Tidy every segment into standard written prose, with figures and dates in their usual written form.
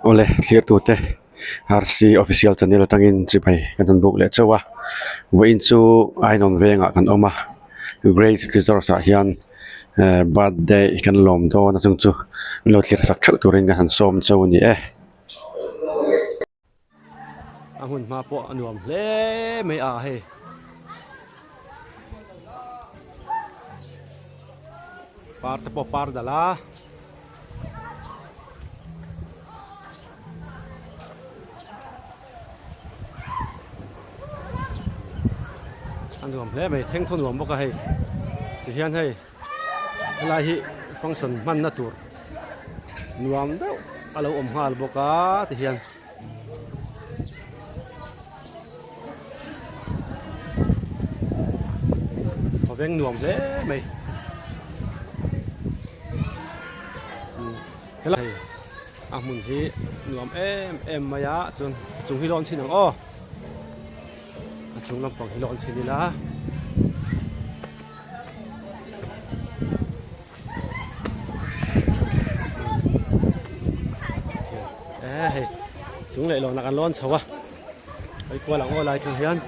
Awle thlirtute RC official channel atangin chibai kan han buk leh chauh a vawiin chu Ainawn vengah kan awm a Grace Resorts ah hian ehh birthday kan lawm dawn a chung chu min lo thlir sak theuh turin kan han sawm chauh a ni e. A hmun hma pawh a nuam hle mai a hei. Par te pawh par dal a. A nuam hle mai thengthaw nuam bawk a hei tihian hei helai hi function hmanna tur nuam deuh a lo awm nghal bawk a tihian. Veng nuam hle mai helai a hmun hi nuam em em mai a chuan a chung hi lawn chhin ang aw a chung lampang hi lawn chhin ila. E hei chung leh lawnah kan lawn chho a hei kual ang aw lai thung hian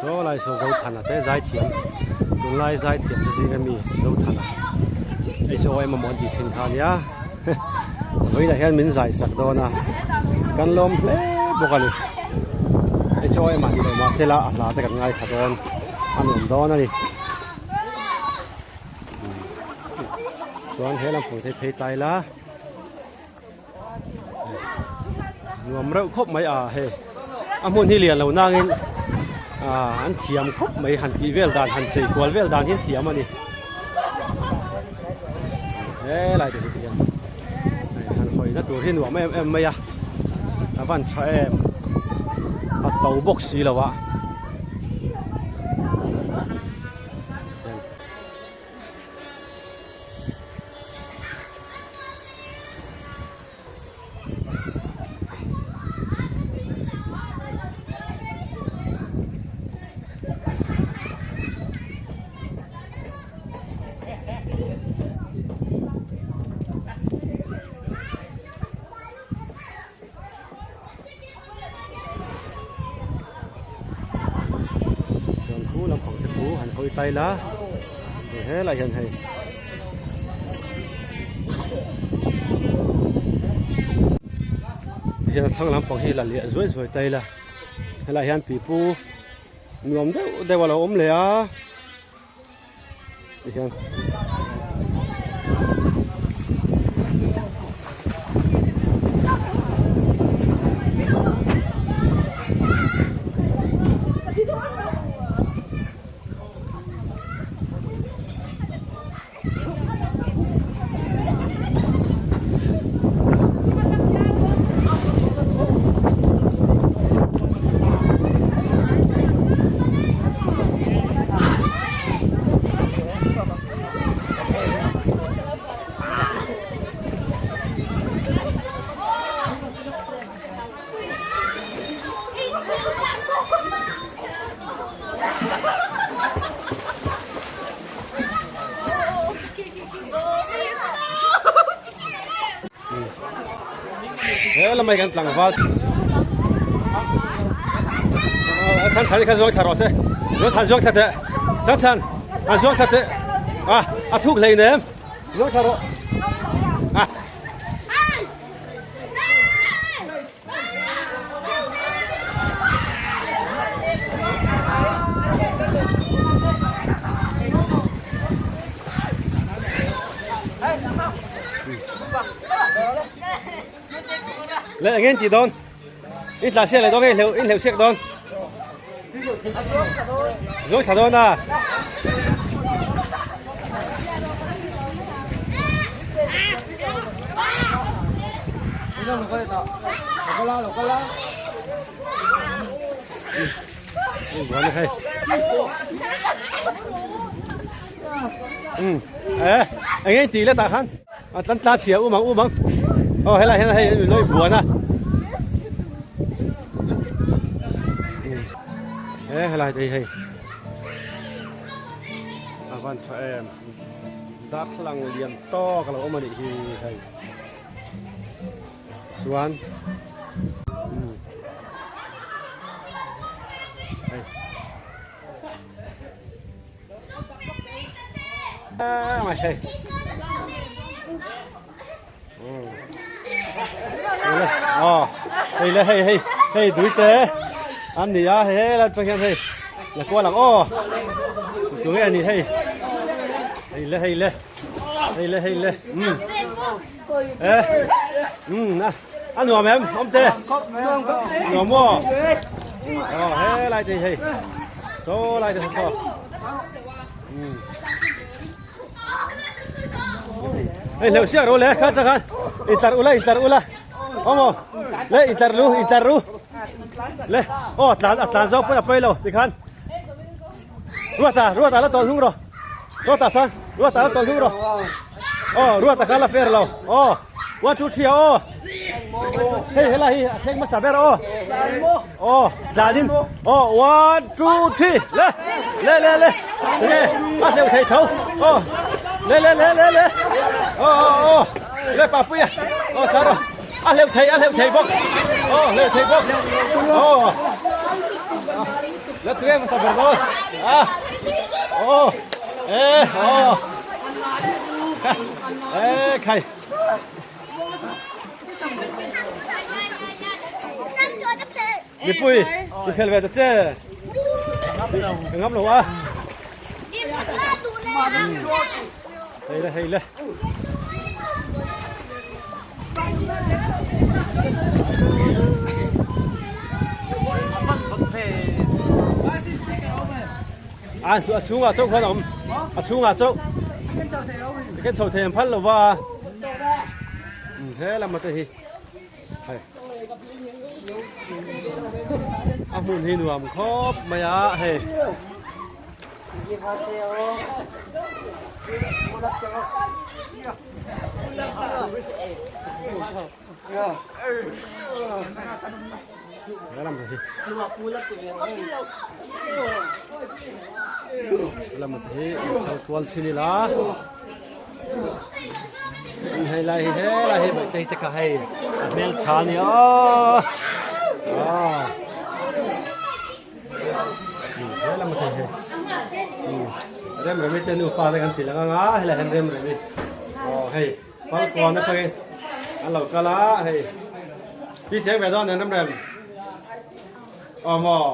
saw lai saw Zothana te zaithiam tunlai zaithiam te zinga mi Zothana hei chu aw emaw an tih thin kha a nia. Vawiinah hian min zai sak dawn a kan lawm hle bawk a ni hei chu aw mah ni lo mahse la a hla te kan ngaithla dawn a nuam dawn a ni chuan he lampang te phei tai la nuam reuh khawp mai a hei a hmun hi lian lo nangin ah an thiam khawp mai han tih vel dan han chei kual vel dan hi an thiam a ni helai te hi ti hian han hawi na tur hi nuam em em mai a a van tha em a to bawk si lo a. Chuan khu lampang te khu han hawi tai la helai hian hei hian a thlang lampang hi la liah zuai zuai tai la helai hian pipu nuam deuh deuh a lo awm leh a tihian. He lamah hian tlangval chhan chhan kha zuang thla rawh se zuang thla zuang thla teh chhan chhan a zuang thla teh a a thuk hlei nem zuang thla rawh a. Leh eng nge tih dawn? In tlan siak leh dawn nge in hleuh siak dawn? Zuang thla dawn a. Eng nge tih leh tah khan a tlan tla chhia um ang um ang aw helai hian hei lawi buan a e helai te hi hei. van tha em darthlalang lian tawk a lo awm a nih hi hei chuan umm hei hei Hei le hei hei hei duite an ni a hei hei lai hian hei la kual ang aw tu nge ani hei hei le hei le hei le hei le um eh um a a nuam em awm te nuam maw aw he lai te hei saw lai te saw um Hei hleuh siak ro le kha tang khan intlar ula intlar ula awmaw le intlar lu intlar ru le aw tlan a tlan zawk pawn a pawi lo tikhan ruata ruata la tawn hnung rawh ruata san ruata la tawn hnung rawh aw ruata kha la fer lo aw one two three aw hei helai hi a thleng hmasa ber aw aw tlanin aw one two three le le le le le a hleuh thei tho aw le le le le le aw aw aw le papuia aw tlar rawh a hleuh thei a hleuh thei bawk aw hleuh thei bawk aw le tui em sa ber dawn a aw e aw e khai Mipui i phel ve ta che. Ka ngam lo a. Hei le hei le. A a chhungah chauh khan a awm. A chhungah chauh. Kan chho thei an phal lo va. He lam te hi. Hei. A hmun hi nuam khawp mai a hei. He lam hi. He lam hi kal kual chin ila. Hei lai hi he lai hi baih te te kha hei a hmel tha a ni a ah he lam thei hei rem remi te nufa te kan ti lang anga helai hian rem remi aw hei falkawn atangin an lo kal a hei pi cheng ve dawn nen rem rem aw maw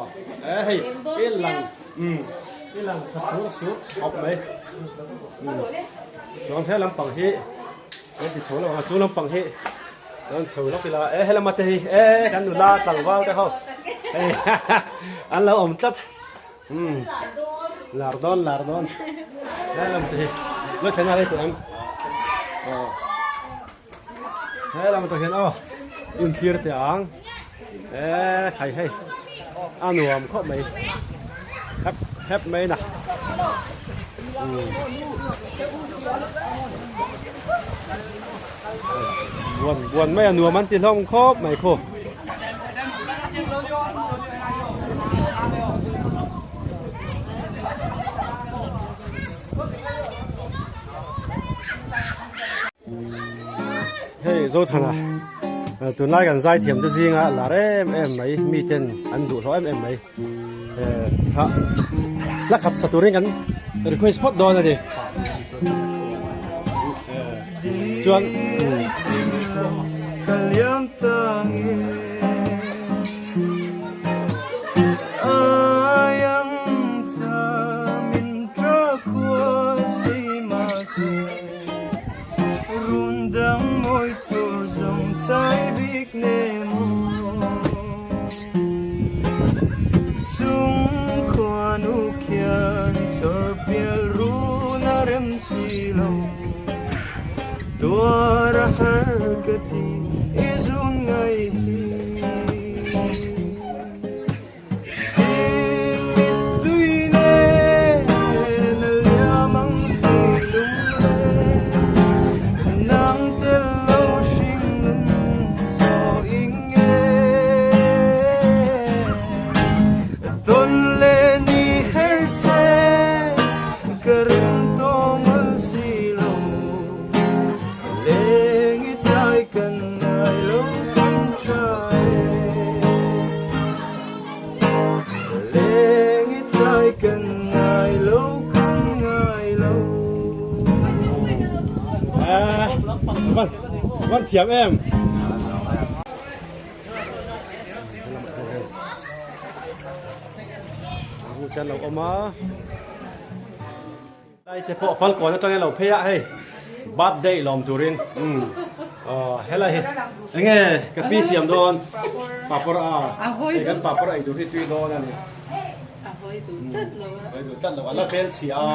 e hei i lang um i lang tha sur sur khawp mai um chuan he lampang hi kan ti chho lo ang a chu lampang hi kan chho lawk ila e helama te hi e kan nula tlangval te ho hei an lo awm tlat um lar dawn lar dawn he lam te hi lo thlen a rei tawh em aw He lam atang hian aw inthlir teh ang e khai hei a nuam khawp mai hep hep mai na buan buan mai a nuam an ti hlawm khawp mai khu. Hei Zothana tunlai kan zaithiam te zinga lar em em mai mi ten an duh hlawh em em mai kha la khat sa turin kan request phawt dawn a ni chuan Van thiam em. Hu te an lo awm a. Lai te pawh Falkawn atangin a lo phei a hei birthday lawm turin umm aw helai hi enge ka pi siam dawn papawr a hei kan papawr ei tur hi tui dawn a ni hawi duh tlat lo a la fel chhia a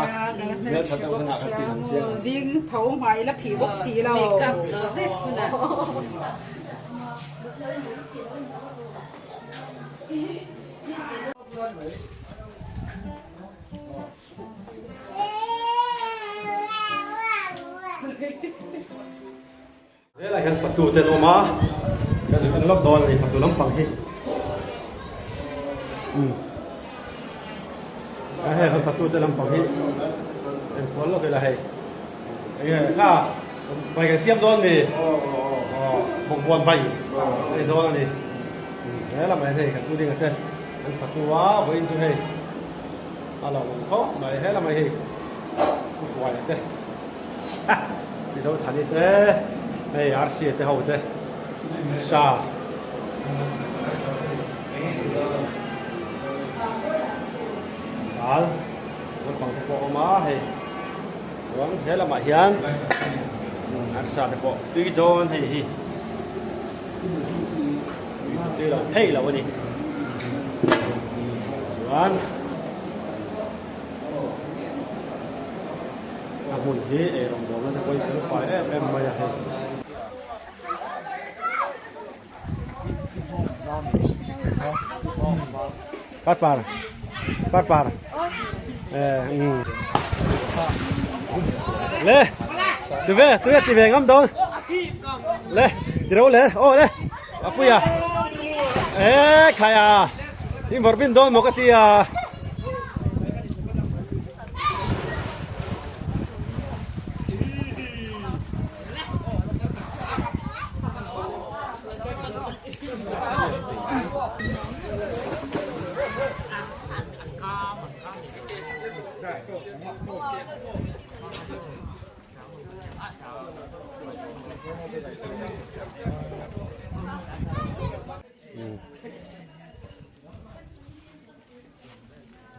hmel that deuh hunah kan ti ang chiang ang zing tho hmai la phih bawk si lo makeup zo vek hunah. Helai hian fatu te an awm a, ka zuk en lawk dawn a ni fatu lampang hi. Umm a hei kan fatu te lampang hi en kual lawk ila hei. Enge kha bai kan siam dawn mi? Aw bawkbawn bai a ni dawn a ni. He lamah hian hei kan tu ding a te an fatu a vawiin chu hei. A lo awm khawp mai he lamah hi Pu Hruaia te Pi Zothani te hei Rca te ho te Sha Dal naupang te pawh a awm a hei chuan he lamah hian Rsa te pawh tui dawn hei hi tui lo thei lo a ni. Chuan a hmun hi eirawng bawlna te pawh hi fel fai em em mai a hei. Parpar parpar eh le ti ve ti ve ti ve ngam dawn le ti ro le aw le. A pui a e khai a in vawrh bin dawn maw ka ti a.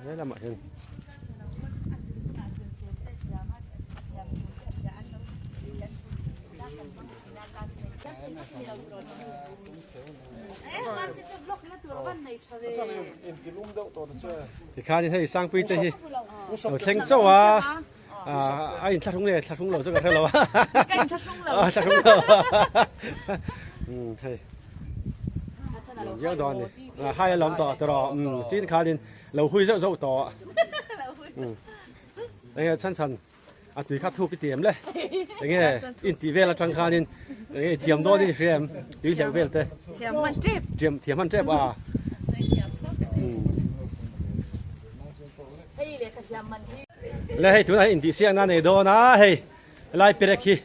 He lamah hian tikhanin hei Sangpui te hi lo thleng chauh a. A in thlahrung nge thlahrung lo chu ka hre lo a. Ka in thlahrung lo. A thlahrung lo. Um hei. Lawm viau dawn ni. Hai a lawm tawh tawh um chin khanin lo hui zauh zauh tawh. Um enge chhan chhan a tui kha thuk i ti em le. Enge in tih vel atang khanin enge i thiam dawn in i hria em tui hleuh vel te. Thiam hman tep. Thiam thiam hman tep a. Hei lehkha thiam man hi. Le hei tunah hian intihsiakna a nei dawn a hei helai perek hi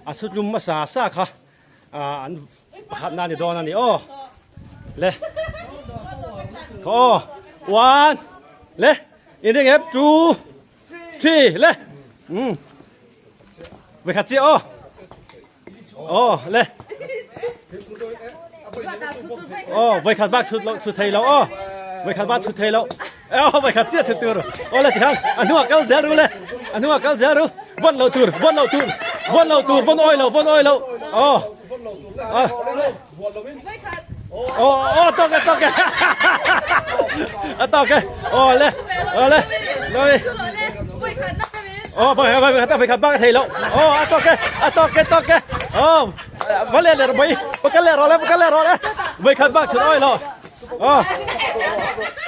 a sutlum hmasa sa kha ah an pakhatna a ni dawn a ni aw le aw one le inring em two three le um vawikhat chiah aw. Aw le. Aw voi khat bak chut lo chut thei lo aw. Voi khat bak chut thei lo. Aw voi khat chiah chut tur. Aw le tikhan a hnungah kal zel ru le. A hnungah kal zel ru. Bon lo tur, bon lo tur. Bon lo tur, bon oi lo, bon oi lo. Aw. Aw aw tawk e tawk e. A tawk e. Aw le. Aw le. Loi. Aw voi voi khat voi khat bak thei lo. Aw a tawk e. A tawk e tawk e. Aw va le le voi va kal le ro le va kal le ro le. Voi khat bak chut oi lo. Aw.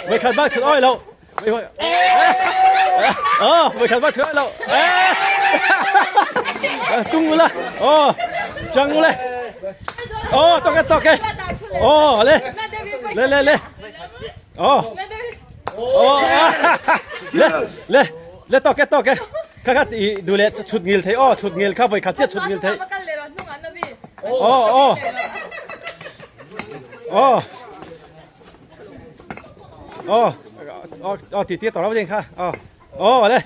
Voi khat bak chut oi lo. Aw voi khat bak chut oi lo. Tung ula. Aw chang ule. Aw tawk e tawk e. Aw le. Le le le. Aw. Aw le le le tawk e tawk e. Kha kha i du le chhut ngil thei aw chhut ngil kha voi khat chiah chhut ngil thei. Aw aw. Aw. Aw aw aw ti ti tawh lo ding kha aw aw le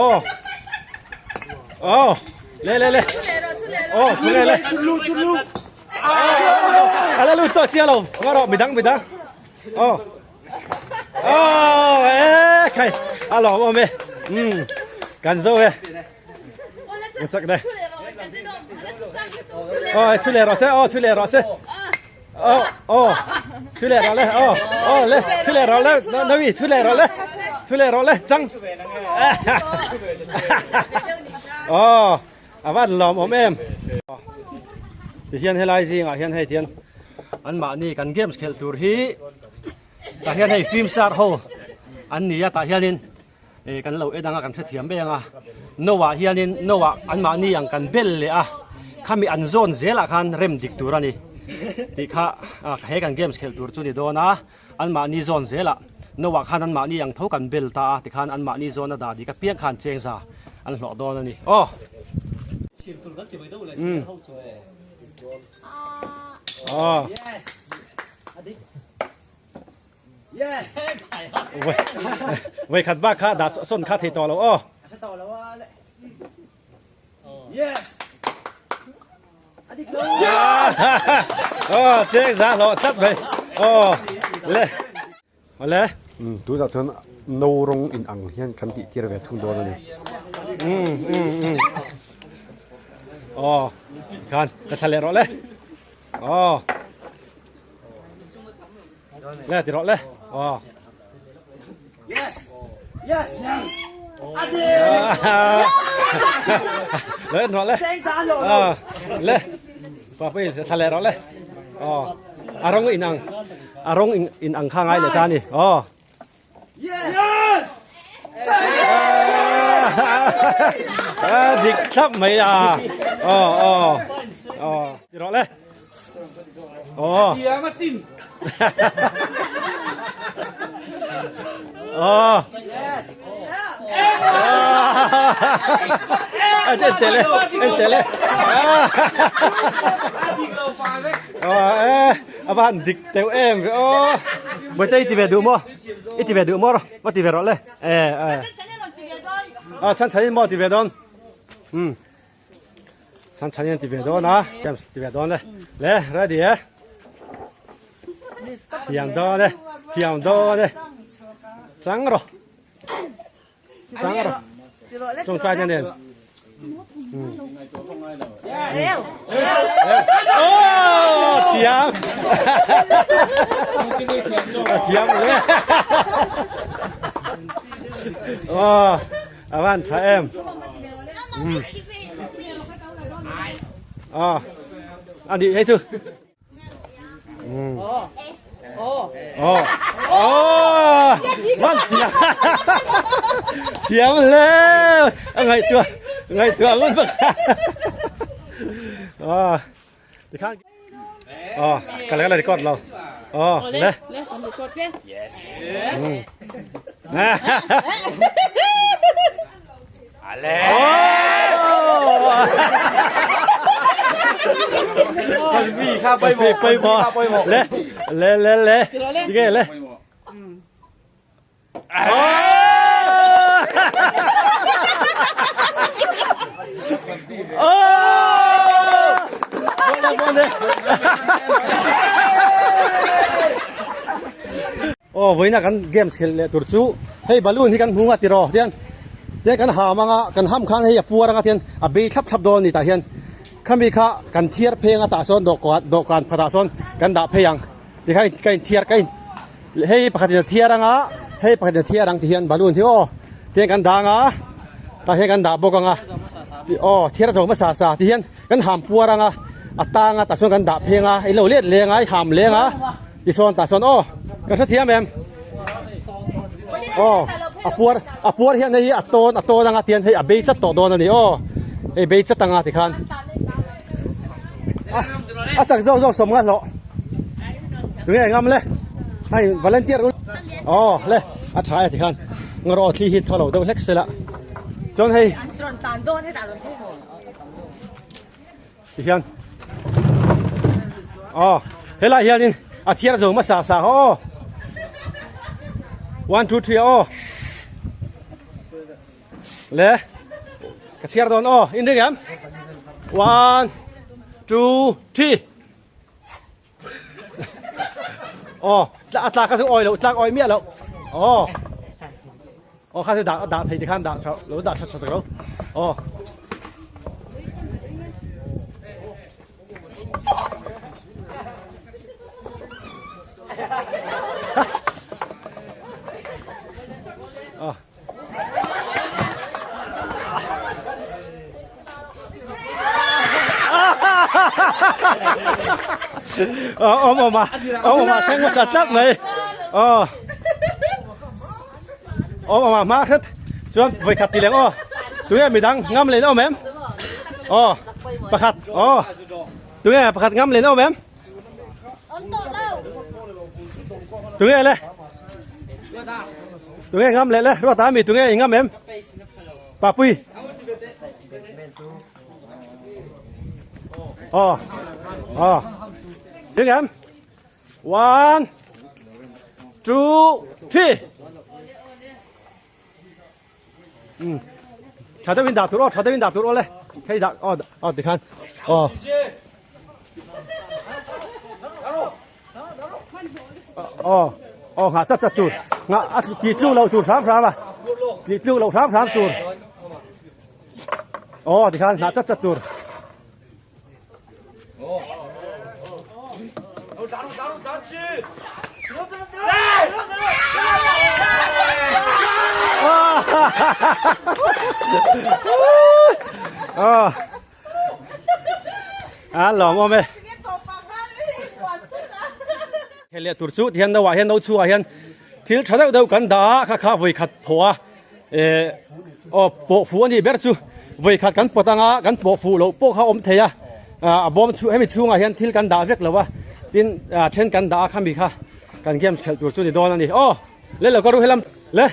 aw aw le le le. Aw tunge le. Ala lut tawh chiah lo. Nga rawh midang midang. Aw. Aw e khai a lawm awm e. Um kan zo e. Ka chak ne. Aw thu leh rawh se aw thu leh rawh se. Aw aw thu leh rawh le aw aw le thu leh rawh le Nawi thu leh rawh le thu leh rawh le chang. Aw a van lawm awm em. Tihian helai zingah hian hei tian anmahni kan games khelh tur hi tah hian hei film star ho an ni a tah hianin eh kan lo en anga kan hrethiam mai anga no ah hianin no ah anmahni ang kan bel leh a khami an zawn zelah khan rem dik tur a ni tih kha ah he kan games khelh tur chu ni dawn a anmahni zawn zelah no ah khan anmahni ang tho kan bel ta a tikhan anmahni zawn a dah dik apiang khan chengza an hlawh dawn a ni aw. Aw. Voi khat bak kha dah sawn kha thei tawh lo aw. Aw cheng za hlawh tlat mai. Aw le. Awle. Tunah chuan no rawng in ang hian kan tih tir ve thung dawn a ni. Aw khan ka thla leh rawh le. Aw. Le ti rawh le. Aw. Yes. Yes. Ade. Le rawh le. Aw. Le. Pa pui thla leh rawh le. Aw. A rawng in ang. A rawng in ang kha ngai leh ta ni. Aw. Yes. Dik thlap mai a. Aw aw. Aw. Ti rawh le. Aw. Aw. En teh le. En teh le. Aw e. A va han dik teuh em ve aw. Bawihte i ti ve duh maw? I ti ve duh maw rawh? Va ti ve rawh le. E e. A chhan chhan in maw ti ve dawn? Um. Chhan chhan in ti ve dawn a. Games ti ve dawn le. Le ready e. Thiam dawn e. Thiam dawn e. Chang rawh. Chang rawh. Tawngtai na nen. Oh, thiam. Thiam le. Oh, avan tha em. Oh, ani hei chu. Thiam hle a ngaihtuah ngaihtuah ngun bawk a tikhan aw ka la record lo aw le Le le le le tige le Aw vawiina kan games khelh leh tur chu hei balloon hi kan hmu a tiraw tian tian kan ham anga kan ham khan hei a puar anga tian a bei thlap thlap dawn a ni tah hian khami kha kan thiar pheng a tah sawn dawhkan dawhkan phatah sawn kan dah phei ang tikhan ka inthiar ka in hei pakhatin a thiar anga hei pakhatin a thiar ang ti hian balloon hi aw tian kan dang a tah hian kan dah bawk anga aw thiar a zo hmasa sa ti hian kan ham puar anga a tang a tah sawn kan dah pheng a ilo let leng a i ham leng a. Tisawn tah chuan aw ka hrethiam em aw a puar a puar hian hei hi a tawn a tawn anga tian hei a bei chat tawh dawn a ni aw hei bei chat anga tikhan a chak zawk zawk sawm nga hlawh tunge ngam le hei volunteer aw le a tha e tikhan ngarawh thli hi thaw lo deuh hlek sela chuan hei Tihian aw helai hianin a thiar zo hmasa sa aw 1 2 3 aw le ka chhiar dawn aw in ring em 1 2 3 Aw a tlak kha chu awi loh tlak awi miah loh aw aw kha chu dah dah thei tikhan dah tha lo dah tha tha lo aw aw Awm awm a awm awm a thleng hmasa tlat mai aw awm awm a hma hret chuan vawikhat ti leng aw tunge midang ngam leh awm em aw pakhat aw tunge pakhat ngam leh awm em Tunge le? Tunge ngam le le? Ruata mi tunge i ngam em? Papui. Oh. Oh. Ding em? One, two, three. Um. Tha deuhin dah tur aw, tha deuhin dah tur aw le. Hei dah aw aw tikhan. Aw. Aw aw ngah chat chat tur. Ngah a ti tluk loh tur hram hram a. Ti tluk loh hram hram tur. Aw tikhan ngah chat chat tur. A lawm awm e. He leh tur chu tihian no ah hian no chhungah hian thil tha deuh deuh kan dah a kha kha vawi khat phaw a eh aw pawh fuh a nih ber chu vawi khat kan pawt anga kan pawh fuh loh pawh kha a awm thei a ah a bawm chhung hemi chhungah hian thil kan dah vek lo a tin ah then kan dah a khami kha kan games khelh tur chu ni dawn a ni aw le lo ka ru helam le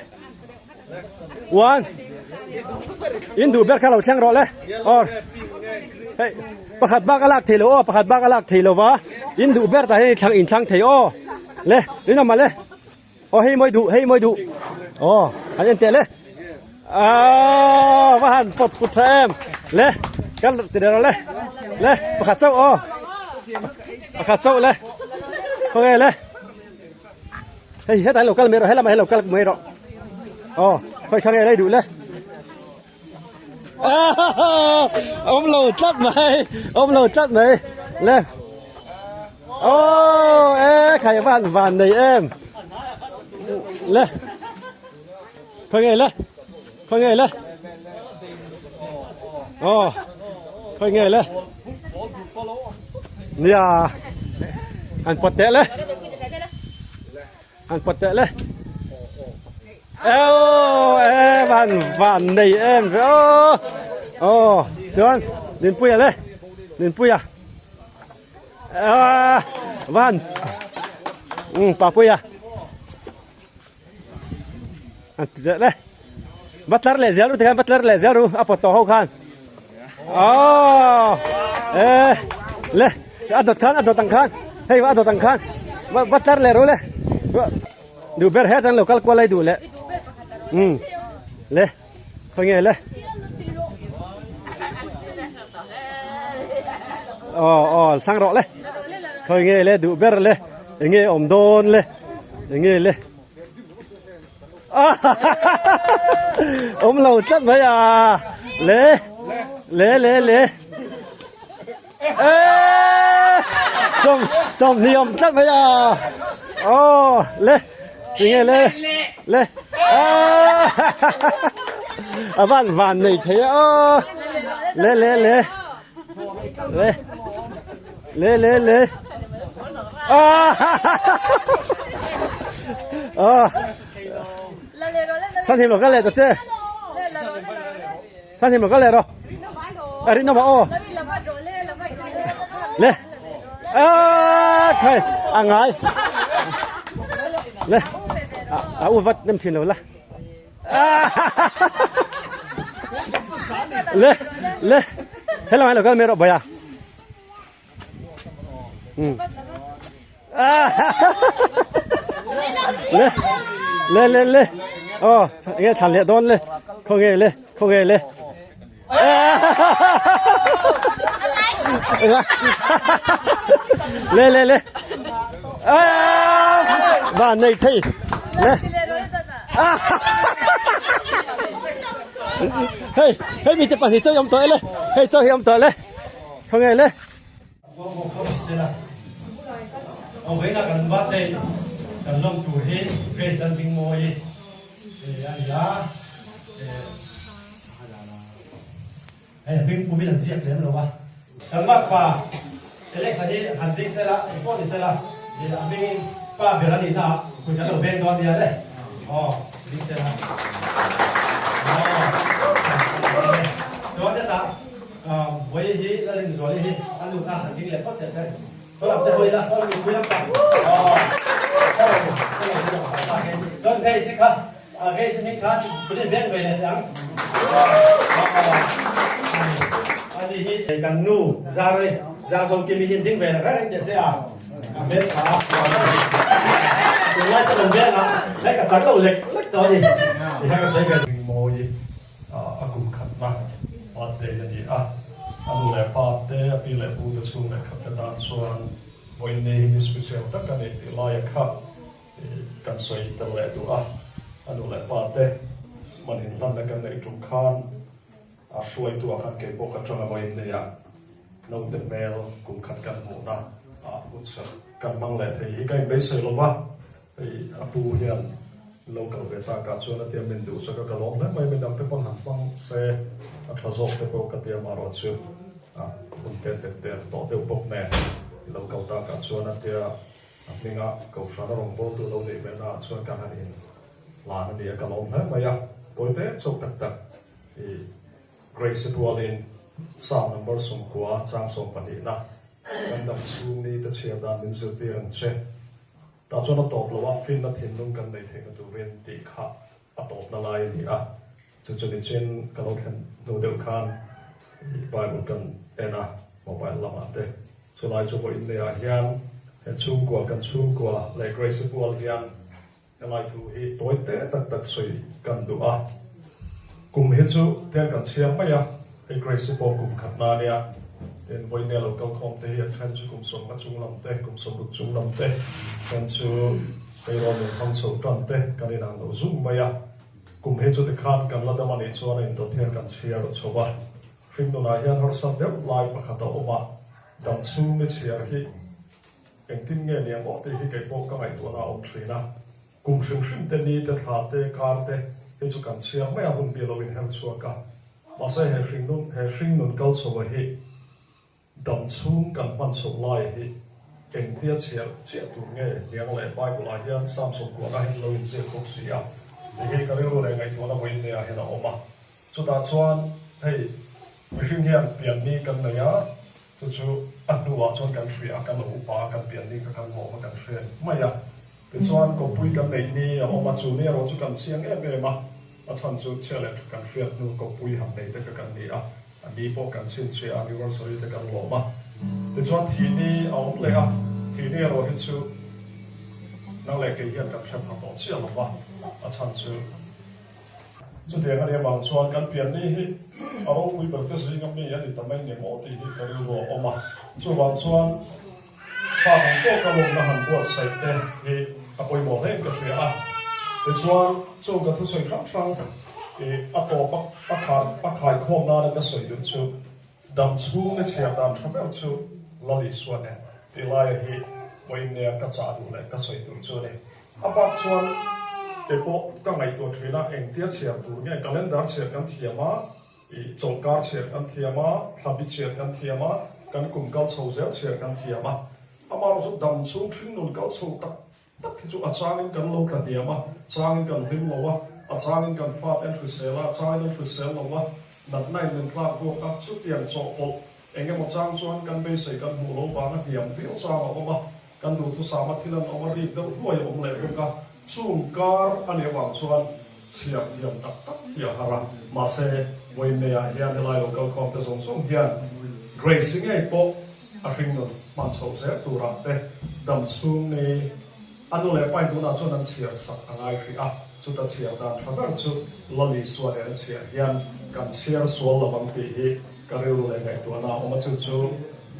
one in duh ber kha lo thleng rawh le aw hei pakhat bak a lak thei lo aw pakhat bak a lak thei lo va in duh ber tah hian i thlang in thlang thei aw le in awm le. Aw hei mawi duh hei mawi duh aw an en teh le aaa va han pawt kut tha em le kan ti der le le pakhat chauh aw pakhat chauh le khawnge le hei hetah lo kal mai rawh helamah hian lo kal mai rawh aw khawi kha nge lei duh le awm lo tlat mai awm lo tlat mai le oh e khai van van nei em le khoi nge le khoi nge le oh khoi nge le nia han pawt teh le han pawt teh le Eo e van van nei em ve aw aw chuan Ninpuia le Ninpuia a van um Papuia an ti leh le va tlar leh zel ru tikhan va tlar leh zel ru a pawt tawh ho khan aw e le a dawt khan a dawt ang khan hei a dawt ang khan va tlar leh ru le. Duh ber het an lo kal kual ai duh leh. Um. Le. Khawi nge le. Aw aw sang rawh le. Khawi nge le duh ber le. Enge awm dawn le. Enge le. Awm lo tlat mai a. Le. Le le le. Sawm sawm ni awm tlat mai a aw le tinge le le a van van nei thei a aw le le le le le le le a chhan him lo ka le ta che Chhan him lo ka le ro. A rin awm a aw. Le. A khai a ngai. Le. A u vat nem thin lo la. Le. Le. Hello hello kal me ro baya. Le le le le aw enge thlan leh dawn le khaw nge le khaw nge le. Le le le. Van nei thei. Le. Hei, hei mi te pahnih chaw hi awm tawh e le. Hei chaw hi awm tawh le. Khawnge le. Vawiinah kan birthday kan lawm tur hi Grace Lalhmingmawii a ni a. Hei a hming pumin an ziak lem lo a. Kan makpa Alex a hi han ding sela, engpawh ni sela, a hmingin pa ber a nihna ah kut kan lo veng dawn nia le. Aw, ding sela. Aw, chuan hetah Vawiin hi Lalinzuali hi a nu kha han ding leh phawt teh se. Saw lam te hawi la, saw lam mipui lam pang. Aw, saw lo, saw lo hi lo phah ta ke. Chuan Grace hi kha, Grace hming khan kut in veng ve leh teh ang. Ani hi kan nu Zari, Zarzokimi hi ding ve leh reng reng teh se a. A hmel tha a. Tunlai chu kan veng a, hei ka chak lo lek lek tawh a ni. Tihian ka sawi ve. Mawi a kum khatna birthday a ni a, a nu leh pa te, a pi leh pu te chhung leh khat te tan chuan vawiin ni hi ni special tak a ni tih laia kha kan sawi tel leh duh a, a nu leh pa te man inhlanna kan neih tum khan a hruaitu ah khan kei pawh ka tang a vawiin nei a, naute hmel kum khat kan hmuhna ah hunserh kan hmang leh thei hi ka inbeisei lo va. Hei a pu hian lo kal ve tak ah chuan a tia min duh chak a ka lawm hle mai, midang te pawn han hmang se a tha zawk te pawh ka tia amaherawh chu a hun te te te an tawh deuh bawk nen i lo kal tak ah chuan a tia a hminga kohhran a rawn bawl tu lo neih ve na ah chuan kan han in hlan a ni a ka lawm hle mai a tawi te chauh tak tak i Grace rualin Psalm number 90 chang 12 na kan dam chhung ni te chhiar dan min zirtir ang che. Tah chuan a tawp lo a, finna thinlung kan neih theihna turin tih kha a tawpna lai a ni a. Chu chu nichin ka lo thlen hnu deuh khan Bible kan en a, mobile lamah te. Chulai chu vawiin neiah hian he chhungkua, kan chhungkua leh Grace pual hian helai thu hi tawi te tak tak sawi kan duh a. Kum hi chu tel kan chhiar mai a, hei Grace pawh kum khat na nia, tin vawiin lo kal khawm te hi a then chu kum 50 chung lam te, kum 60 chung lam te, then chu eirawn in hmang chho tan te kan inang lo zung mai a. Kum hi chu tikhan kan la dam a nih chuan a indawt hian kan chhiar chho a, hringnunah hian harsat deuh lai pakhat a awm a, dam chhung ni chhiar hi engtin nge niang aw tih hi kei pawh ka ngaihtuahna a awm thin a. Kum hrim hrim te, ni te, thla te, kar te hi chu kan chhiar mai a, hun bi lo in her chhuak a. Mahse he hringnun, he hringnun kal chho a hi dam chhung kan hman chho lai hi engtia chhiar chiah tur nge niang le? Bible ah hian Psalm 90 hian lo inziak bawk si a, ti hi ka rilru leh ngaihtuahna vawiin neiah hian a awm a. Chutah chuan hei mihring hian pianni kan nei a, chu chu a hnuah chuan kan hria a, kan lo upa a, kan pianni kha kan lawm a, kan hre mai a. Tichuan, kawppui kan neih ni a awm a, chu ni erawh chu kan chiang em em a, a chhan chu chhia leh tha kan hriat hnu kawppui han nei te kha kan ni a, a ni pawh kan chhinchhiah a, anniversary te kan lawm a. Tichuan, thih ni a awm leh a, thih ni erawh hi chu nang leh kei hian kan hre pha tawh chiah lo va, a chhan chu chutiang a nih avang chuan kan pian ni hi a ropui ber te zinga mi a ni ta mai nge maw tih hi ka rilru a awm a, chuvang chuan Fa ang tawka lawmna han buatsaih te hi a pawimawh hle in ka hria a. Tichuan, chung ka thusawi hrang hrang i a tawp a khar a khaikhawm nana ka sawi duh chu dam chhung ni chhiar dan tha ber chu Lal Isua nen tih laia hi vawiin nia ka chah duh leh ka sawi duh chu a ni. A bak chuan kei pawh ka ngaihtuah thin a, engtia chhiar tur nge calendar chhiar kan thiam a, I chawlhkar chhiar kan thiam a, thlabi chhiar kan thiam a, kan kum kal chho zel chhiar kan thiam a. Amaherawh chu dam chhung hringnun kal chho tak tak hi chu a changin kan lo tla hniam a, changin kan hlim lo a, a changin kan fate an hrisel a, a changin an hrisel lo a, natna in min tlak buak a, chutiang chawhpawlh eng emaw chang chuan kan beisei kan hmuh lo vanga hniam viau chang a awm a, kan duhthusama thil an awm a, rik deuh hluai a awm leh bawk a, chung kar a nih avang chuan chhiar thiam tak tak hi a har a, mahse vawiin neiah hian helai lo kalkhawm te zawng zawng hian Grace-i ngei pawh a hringnun hman chhoh zel turah te dam chhung ni a nu leh pain tunah chuan an chhiar sak a ngai hrih a, chuta chhiar dan tha ber chu Lali Sua nen a chhiar hian kan chhiar sual lo ang tih hi ka rilru leh ngaihtuahna a awm a, chu chu.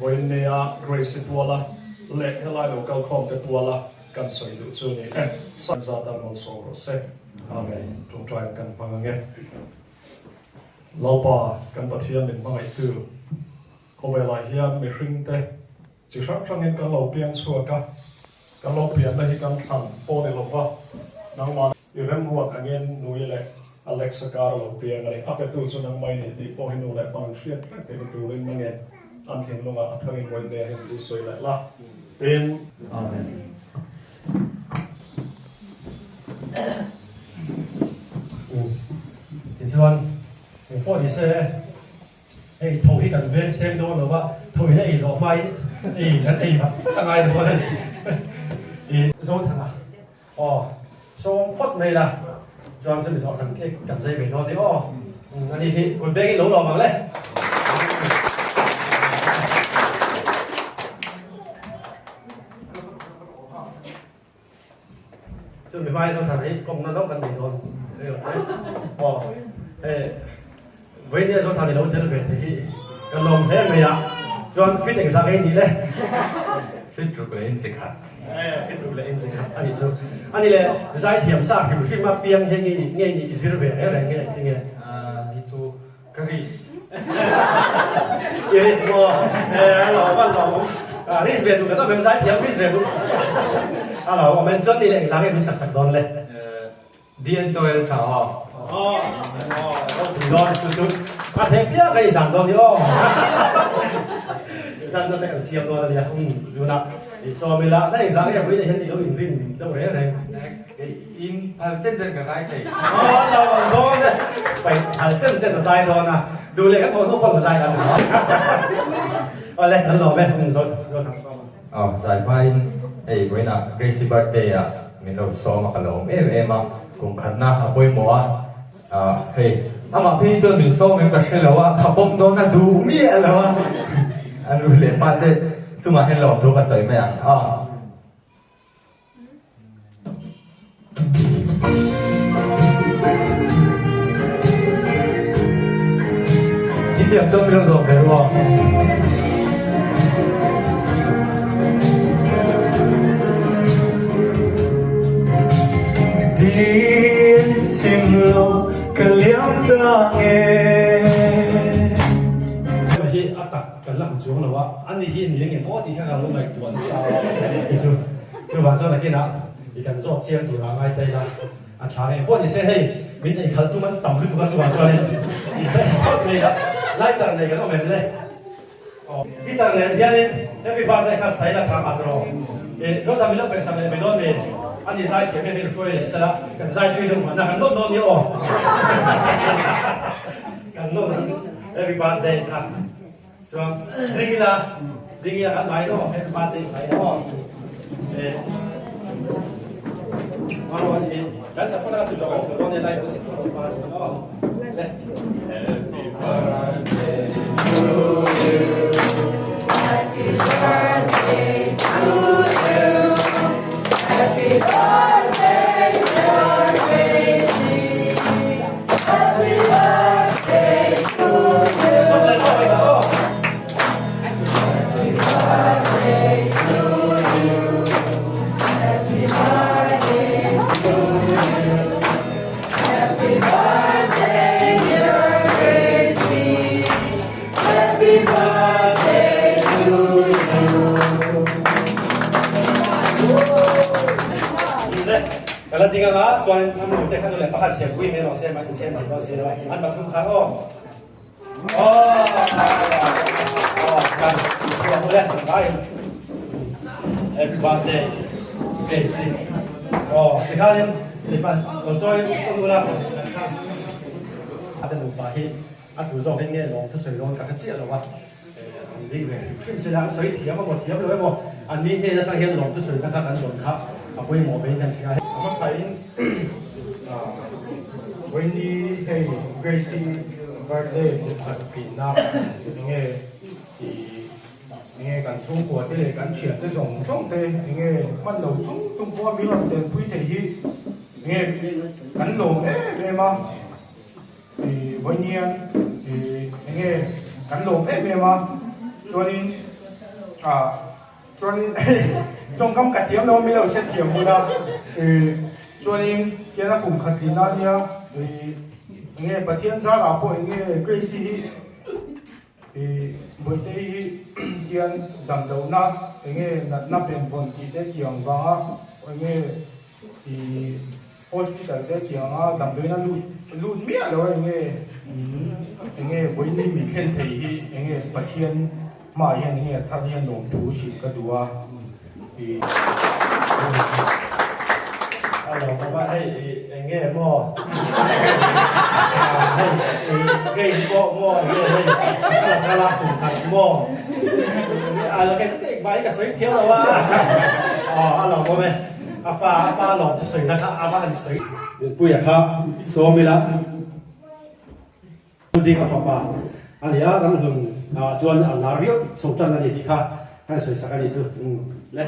Vawiin nia Grace-i puala leh helai lo kalkhawmte puala kan sawi duh chu ni e. Zat a malsawm rawh se. Amen. Tawngtai kan hmang ange. Lalpa kan Pathian min hmangaihtu khawvelah hian mihringte chi hrang hrangin kan lo piang chhuak a, kan lo pianna hi kan thlan pawh ni lova, nangmah i remruat angin Nui leh Alexa kar a lo piang a ni. A petu chu nangmah i ni tih pawh hi nu leh pa an hriat reng theihna turin nange an thinlungah a tharin vawiin hian thu sawi leh la. Tin. Amen. Tichuan, engpawh ni se, hei tho hi kan veng seng dawn lo va, tho in a ei zawh hmain ei kan ei vat vat a ngai dawn a ni. I Zothana, aw, sawm phawt mai la, chuan chumi zawh kan cake kan zai ve dawn ni aw. Ani hi kut bengin lo lawm ang le. Chu mi hmai zawng than hi kawmna deuh kan nei dawn aw hei vawinia zawng than i lo tel ve thei hi ka lawm hle mai a chuan fit engzah ngei ni le fit ruk leh inchi khat fit ruk leh inchi khat ani chu ani le zaithiam sa hrim hrim a piang hi ngei ngei ni i zir ve reng reng nge tinge hi chu Ka ris. I ris maw? Eh, a lo van lo. A ris ve duh kan awm em zai thiam ris ve duh. A lo awm em chuan ni leh englang nge min sak sak dawn le? Eh, DN Joel sa aw. Aw, aw, lo pui dawn chu chu. A thei piak a i dan dawn ni aw. Dan na te kan siam dawn a nia. Um, zuna. I sawm ila, na engzah nge vawiin ah hian i lo inrin deuh reng reng. In phal chen chen ka zai thei. Aw lo ang dawn e. Pai phal chen chen a zai dawn a. Duh leh kan thawh hnu pawh ka zai lan ang. Awle kan lawm e. Um zo zo thang sawm ang. Aw zai hmain hei vawiinah Gracie birthday ah min lo sawm a ka lawm em em a. Kum khatna a pawimawh a. Ah hei amah phei chuan min sawm em ka hre lo a. Ka pawm dawn a duh miah lo a. A nu leh pa te chungah hian lawmthu ka sawi mai ang. Aw. I thiam chuan min lo zawm ve ru a. Din chim lo ka liam ta nge. Hi a tak kan la hmu chuang lo a, ani hi ni eng emaw tih kha ka lo ngaihtuah nasa a, ti chu chuvang chuan nakinah i kan zawt chiang tur ah ngai ta ila a tha ngei pawh ni se hei min ei khalh tum an tam lutuk a chuvang chuanin i zai phawt mai ila lighter nei kan awm em le aw guitar nen hianin happy birthday kha saila tha ngah tawh i chuan min lo perhsak leh mai dawn mi ani zai thiam em in hruai leh sela kan zai tui deuh mahna kan nawt dawn ni aw kan nawt happy birthday kha Chuan ding ila, ding ila kan mai lo, happy birthday sai la aw. Eh, aro i kan support ka tu lo ko don lai ko ti pa aw. Le. Happy birthday to you. Happy birthday to you. Happy birthday dear Gracie. Happy birthday to you. Happy birthday to you. Happy birthday to you. Happy birthday dear Gracie. Happy birthday to you. Ka la ding anga chuan a nu te kha nu leh pakhat chhiar pui mai rawh se mah in chhiar thei dawn si lo an pathum khan aw aw aw kan chhuah ule vai happy birthday Grace aw tikhanin tipan lo chawi chawi ula a te nupa hi a tu zawk in nge lawm thusawi dawn ka hre chiah lo a an ding ve hrim hrim sela an sawi thiam emaw thiam lo emaw an ni hnen atang hian lawm thusawi na kha kan dawn kha a pawimawh vein kan hria. A hmasain Vawiini hei Grace-i birthday khat tihna enge ih enge kan chhungkua te leh kan thiante zawng zawng te enge hman lo chung chung pawha min rawn telpui thei hi enge kan lawm em em a. Ih vawiin hian ih enge kan lawm em em a chuanin. Chuanin tawngkam ka thiam lo a mi lo hriat thiam bula chuanin hian a kum khat tlin a nia enge Pathian zarah pawh enge Grace-i hi Bawihte-i hi hian damlohna enge natna benvawn tih te tiang vanga enge Hospital te tianga damdawiin a lut lut miah lo a enge enge vawiin min thlen thei hi enge Pathian hmaah hian enge a thar hian lawmthu hrilh ka duh a i. A lo awm a hei i enge maw hei i Grace pawh maw enge hei a la kal a kum khat maw a la kei chu engmah hi ka sawi thiam lo a aw a lo awm e. A pa, a pa lawm chu sawi na kha a va han sawi. Puia kha sawm ila ding a fapa a ni a, ramhlun ah chuan a lar viau chho tan a ni tih kha han sawi sak a nih chu le.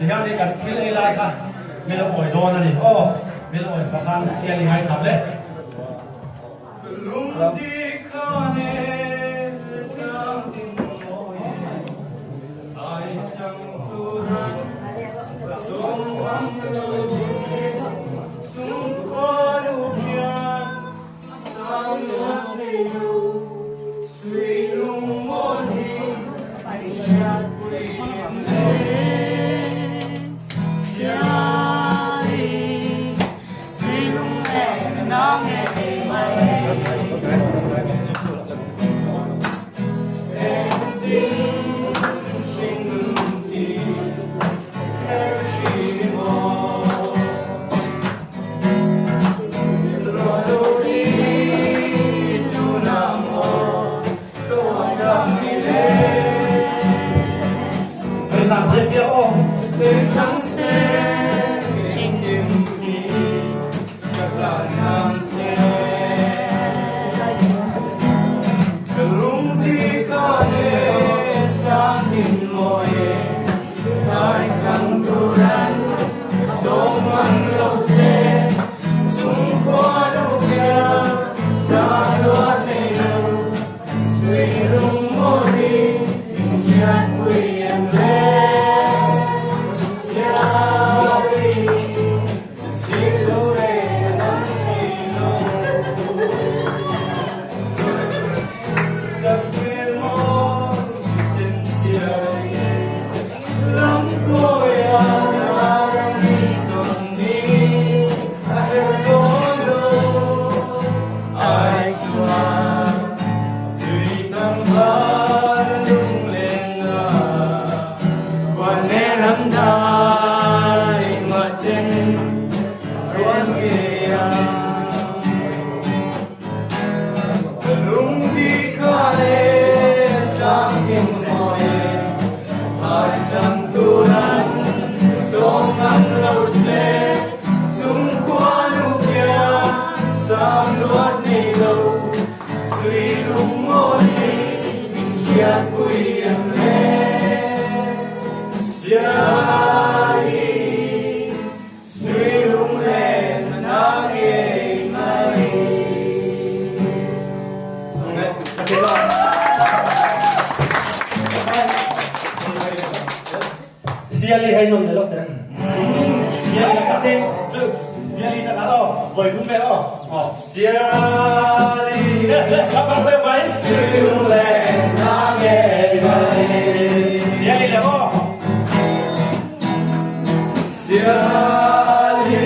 Tihian hi kan thil ei lai kha min lo awi dawn a ni aw, min lo awi hma khan sial i ngaithlam le. Siali hei nom le lok te. Siali ta te. Siali ta ka o. Voi thum ve o. O. Siali. Le le ka pa ve vai. Siu le na nge vai. Siali le o. Siali.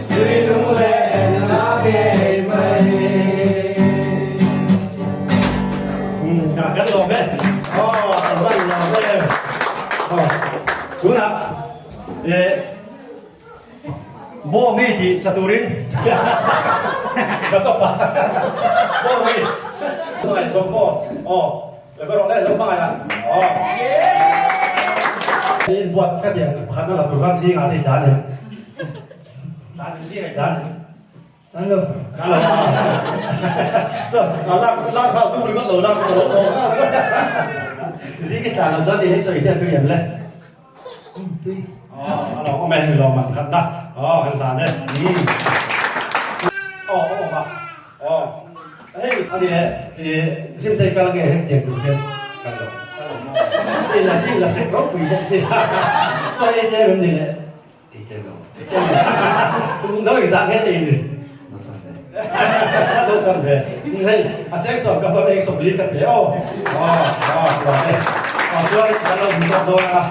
Siu le na nge vai. Kan lawm e. Aw, kan van lawm e. Aw, tunah eh Bawngi tih sa turin Jacob a Bawngi hmangaih zawk maw? Aw, la ka rawh leh zawk hmangaih a. Aw. Inbuat ka tiang pakhat na la tur khan zingah te i tlan em? Tlan em zingah i tlan em? An lo. An lo. So, lak lak hau tu ringawt lo lak lo lo. Zi ki tlan lo chuan ti hei sawi hian tui em le. Tui. Oh, a lo awm e, lo man khat na. Oh, kan hlan e. Oh, awm a. Oh. Hei, ani e, zim te kal nge heng tiang tur hian kal lo. Kal lo. Ila ila sek ropui bawk si. So, ei che em ni le. No exam he ei ni. No chang ve. Hei, a cheng som ka pa eng som li ka pe o. Oh, oh, lo e. Oh, chuan kan lo hmu tawk dawn a.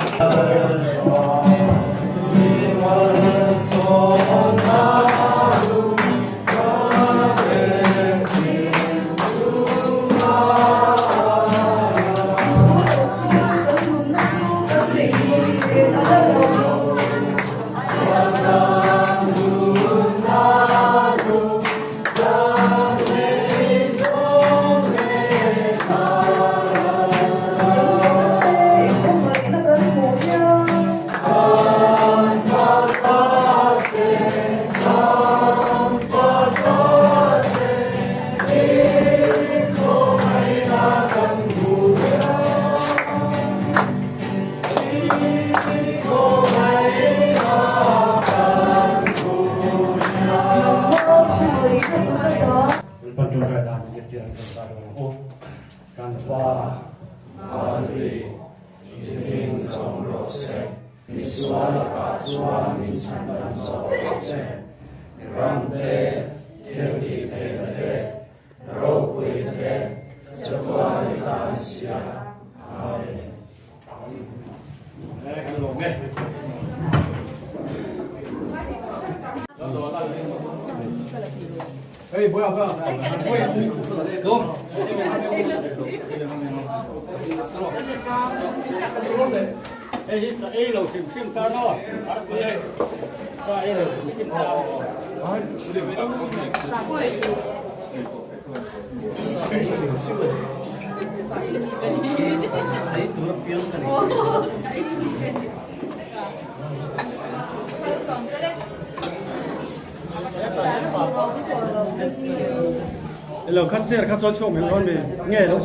Kan Pa, Van mi, i hming zawng rawh se, misual lakah chuan min chhandam zawk rawh che. Ram te, thiltih theihna te, ropuina te, chatuan i tan sia. Amen. Lo kha chair kha chuan chhuak mai rawn mi nge lo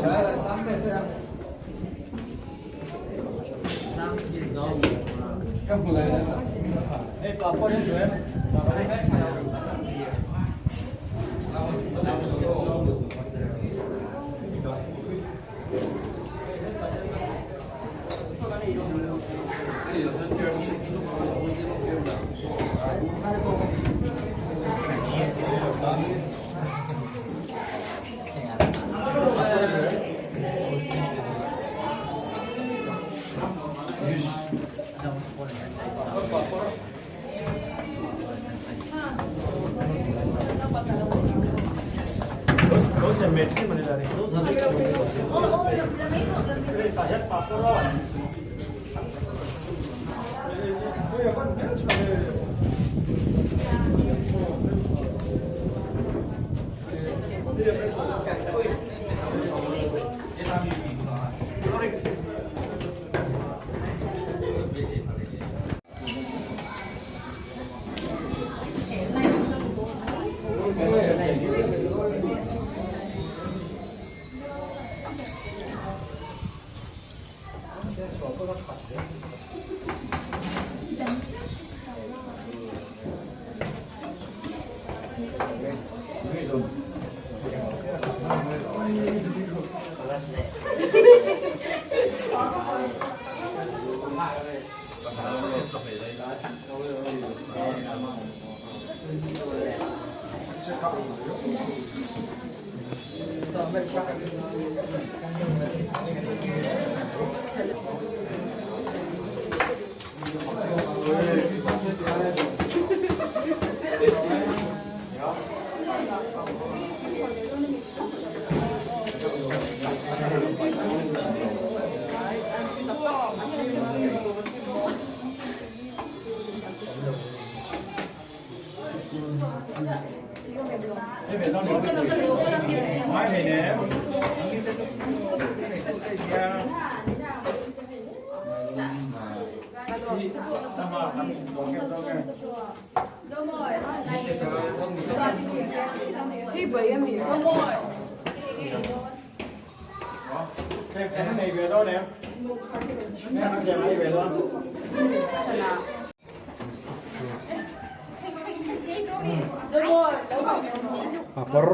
Papawr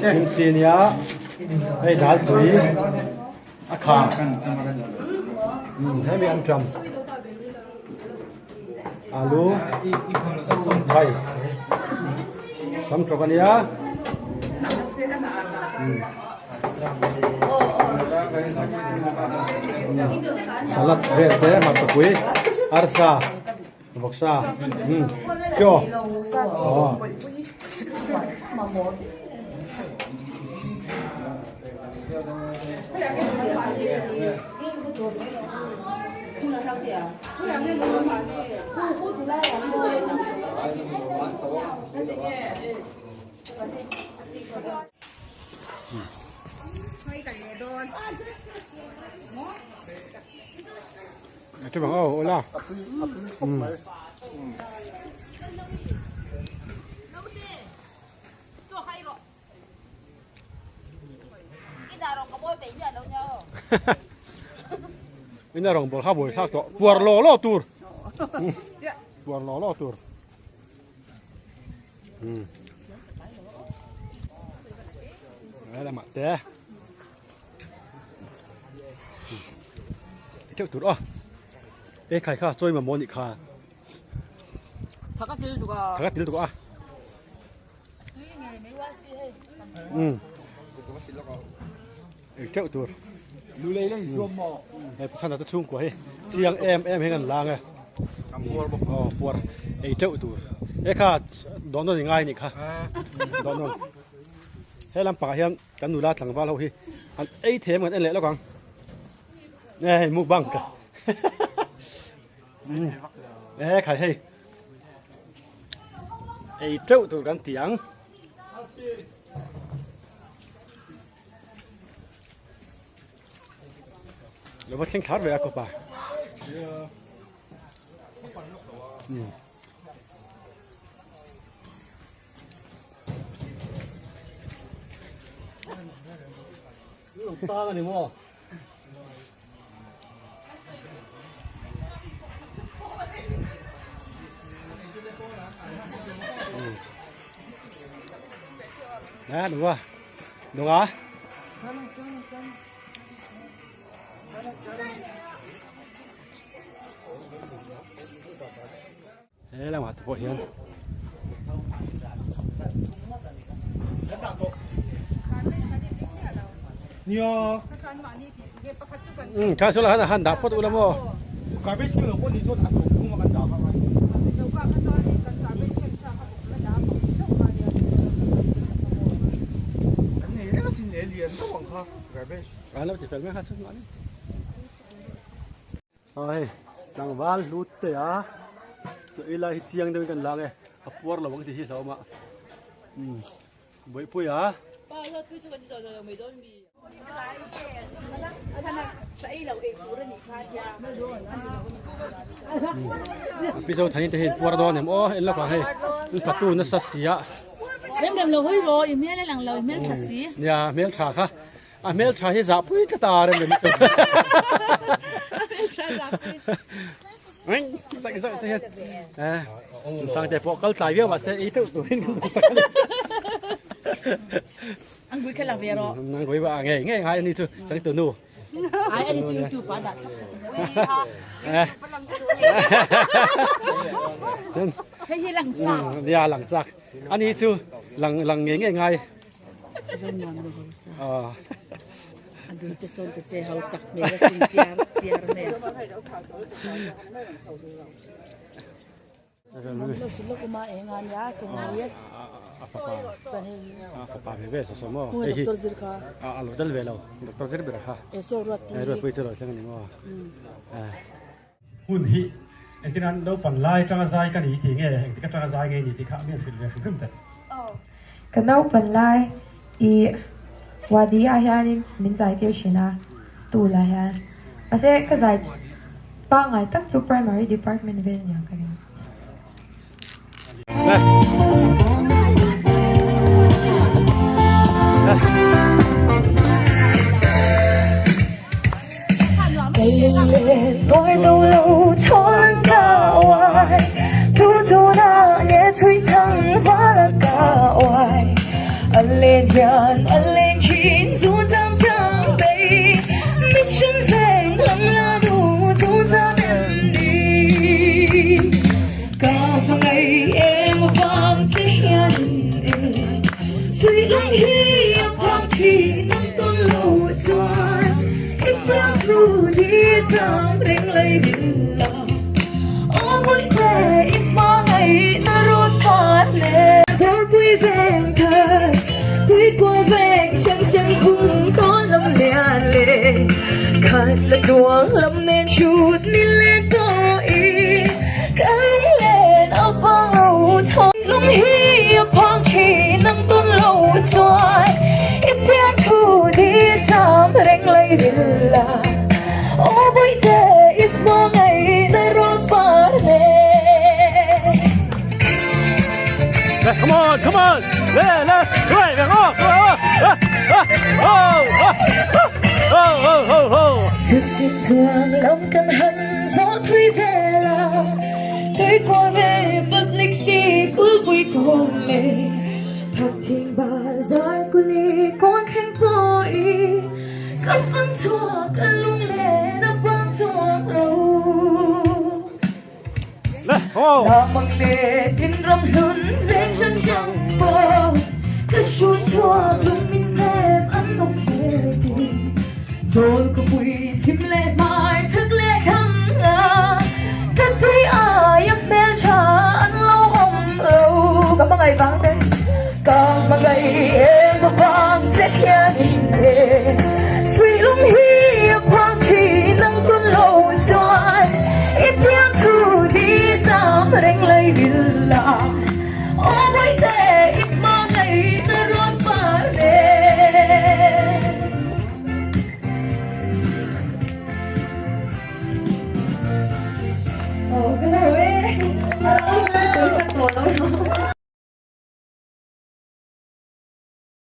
kimchi ania hei dal tui a kha hemi an ṭam alu hei samtawk ania salad vel te hmarchapui arsa Vawksa umm chaw aw. Te bang aw ula. Ina rong bol kha bol thak to puar lo lo tur. Puar lo lo tur. Đây là mặt té. teuh tur a e khai kha chawi mamawh anih kha Thaka til tuk a. Thaka til tuk a. Um. Ei teuh tur. Lulei lang zuam maw? He pasana te chhungkua hi chiang em em hian an lang e. Puar bawk. Aw puar ei teuh tur. E kha dawn nawn i ngai anih kha. Dawn nawn. He lampangah hian kan nula tlangval ho hi an ei them kan en leh lawk ang. E hei mukbang ka. E khai hei. Ei teuh tur kan ti ang. Lo va thleng thlar ve a kawpa. Tang ani maw? Nè đúng rồi. Đúng rồi. He lamah te pawh hian um kha saw lai han dah phawt ula maw an lo ti fel mai kha chu mahni Aw hei tlangval hlut te a chaw ei lai hi chiang deuhin kan lang e a puar lo ang tih hi hlauhawm a umm bawihpui a. Pi Zothani te hi an puar dawn em aw en lawk ang hei an fatu nasa si a. Nia hmel tha kha. A hmeltha hi zahpui tlat a rem rem chu. Zak zak che hian. Eh, sang te pawh kal tlai viau mahse ei teuh turin kan duh sak a ni. Ang gui khala ve ro. Ang gui ba nge nge ngai ani chu chang tu nu. Ai ani chu YouTube pa dah thlap thlap. Eh. Hei hi lang chak. Nia lang chak. Ani chu lang lang nge nge ngai. Zonuam lo hausa. A dul te sawn te che hausak hmel a sin piar piar mai a. Lo sil lawk awm a eng a nia chawhmeh hi. A fapa. Chuan hei. A fapa ve ve saw saw maw. Hei hi doctor zir kha. A lo dal ve lo doctor zir ber kha. E saw ruat pui. Ruat pui chu lo thleng a ni maw. Hun hi engtin an naupan lai atanga zai ka ni tih nge engtik atanga zai nge ni tih kha mi an hrilh ve hrim hrim te. Ka naupan lai i wadi ah hianin min zai tir thin a stool ah hian mahse ka zai pangngai tak chu primary department vel nia ka ring. Come on, come on! 来来，来来哦哦哦哦哦哦！ Lamang leh in ram hlun veng hrang hrang pawh Ka hrui chhuak lung min hnem an awm ve tin Zawl khawpui chhim leh hmai chhak leh thlang a Ka tei aia hmeltha an lo awm lo Ka hmangaih vang te.